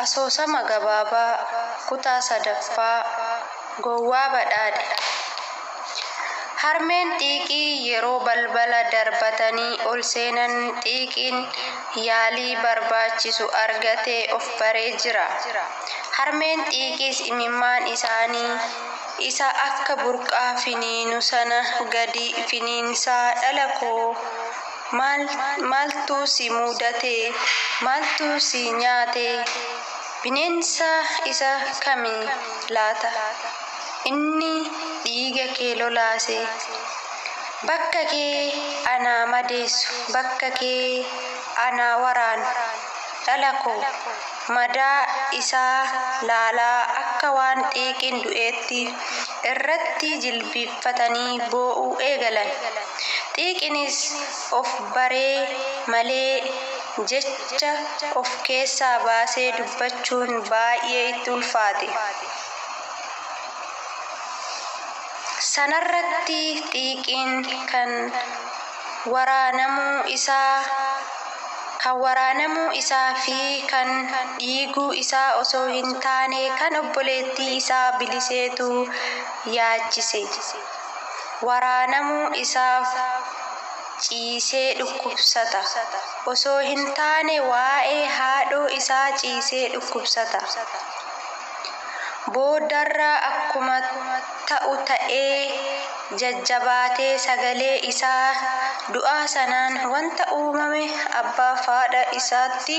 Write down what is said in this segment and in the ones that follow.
Asoosama gabaabaa kutaa sadaffaa Gowwaa Badhaadhe. Harmeen Xiiqii yeroo balbala darbatanii ol seenan Xiiqiin yaalii barbaachisu argatee of baree jira. Harmeen Xiiqiis imimmaan isaanii isa akka burqaa finiinu sana gadi finiinsaa, "Dhala koo, maaltu si mudate? Maaltu si nyaate? Bineensa isa kami laata inni dhiiga kee lolaase? Bakka kee anaa madeessu, bakka kee anaa waraanu, dhala koo." Madaa isaa laalaa akka waan Xiiqiin du'eetti irratti jilbiiffatanii boo'uu eegalan. Xiiqiinis of baree malee jecha of keessaa baasee dubbachuun baay'ee itti ulfaate. Sanarratti Xiiqiin kan waraanamuu isaa fi kan dhiiguu isaa osoo hin taane kan obboleettii isaa Biliseetu yaachise. Waraanamuu isaaf ciisee dhukkubsata osoo hin taane waa'ee haadhoo isaa ciisee dhukkubsata. Boodarra akkuma ta'u ta'ee jajjabaatee sagalee isaa du'aa sanaan wanta uumame abbaaf haadha isaatti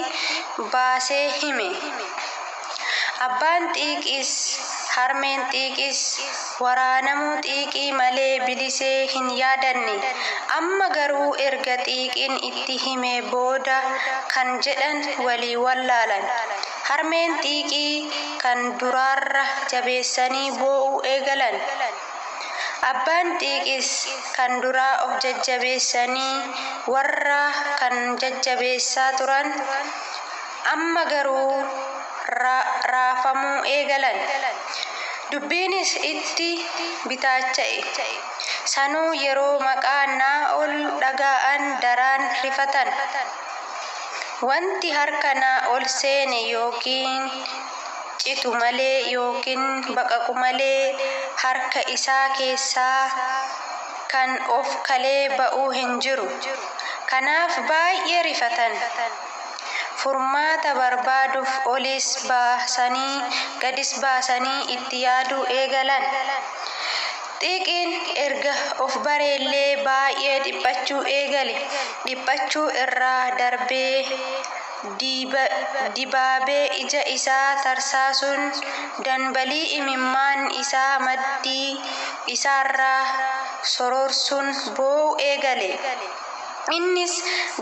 baasee hime. Abbaan Xiiqiis harmeen Xiiqiis waraanamuu Xiiqii malee Bilisee hin yaadanne. Amma garuu erga Xiiqiin itti himee booda kan jedhan walii wallaalan. Harmeen Xiiqii kan duraarra jabeessanii boo'uu eegalan. Abbaan Xiiqiis kan duraa of jajjabeessanii warra kan jajjabeessaa turan amma garuu raafamuu eegalan. Dubbiinis itti bitaacha'e. Sanuu yeroo maqaa Naa'ol dhaga'an daran rifatan. Wanti harka Naa'ol seene yookiin citu malee yookiin baqaqu malee harka isaa keessaa kan of kalee ba'u hin jiru. Kanaaf baay'ee rifatan. Furmaata barbaaduuf olis baasanii gadis baasanii itti yaaduu eegalan. Xiiqiin erga of bareellee baay'ee dhiphachuu eegale. Dhiphachuu irraa darbee dibaabee ija isaa tarsaasuun dambalii imimmaan isaa maddii isaarraa sororsuun boo'uu eegale. Innis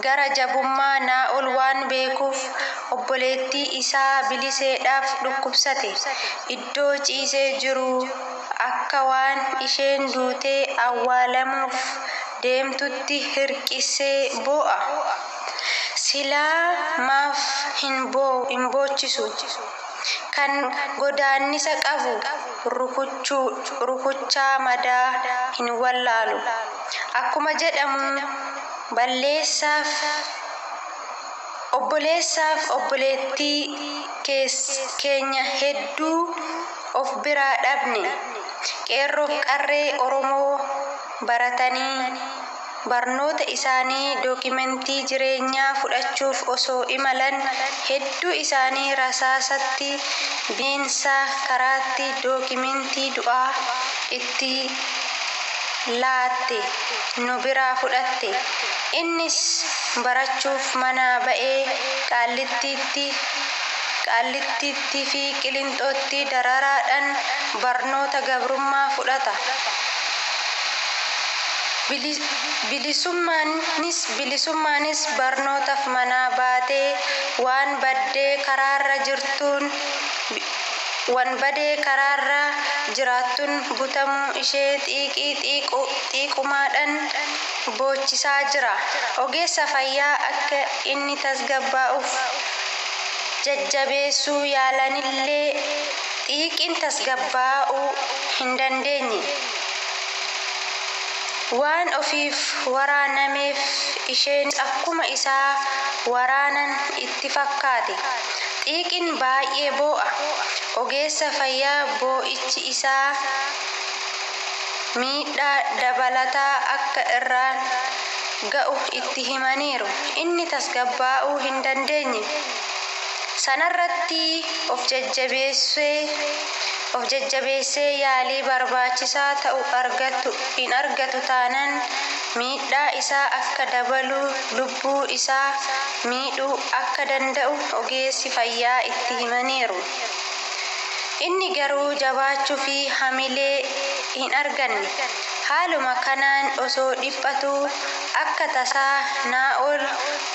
gara jabummaa Naa'ol waan beekuuf obboleettii isaa Biliseedhaaf dhukkubsate. Iddoo ciisee jiru akka waan isheen duutee awwaalamuuf deemtuutti hirqisee boo'a. Silaa maaf hin boochisu? Kan godaannisa qabu rukuchaa madaa hin wallaalu. Akkuma jedhamu obboleessaaf obboleettii keenya hedduu of biraa dhabne. Qeerroof qarree Oromoo baratanii barnoota isaanii dookimentii jireenyaa fudhachuuf osoo imalan hedduu isaanii rasaasatti, bineensa karaatti dookimentii du'aa itti laatte nu biraa fudhatte. Innis barachuuf manaa ba'ee Qaallittiitti fi Qilinxootti dararaadhaan barnoota gabrummaa fudhata. Bilisummaanis barnootaaf manaa baatee waan badee karaarra jiraattuun butamuu ishee Xiiqii xiiqumaadhaan boochisaa jira. Ogeessa fayyaa akka inni tasgabbaa'uuf jajjabeessuu yaalanillee Xiiqiin tasgabbaa'uu hin dandeenye. Waan ofiif waraanameef isheenis akkuma isaa waraanan itti fakkaate. Xiiqiin baay'ee boo'a. Ogeessa fayyaa boo'ichi isaa miidhaa dabalataa akka irraan ga'u itti himaniiru. Inni tasgabbaa'uu hin dandeenye. Sanarratti of jajjabeessee yaalii barbaachisaa ta'u argatu hin argatu taanaan miidhaa isaa akka dabalu lubbuu isaa miidhuu akka danda'u ogeessi fayyaa itti himaniiru. Inni garuu jabaachuu fi hamilee hin arganne. Haaluma kanaan osoo dhiphatuu akka tasaa Naa'ol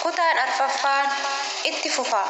kutaan arfaffaan itti fufa.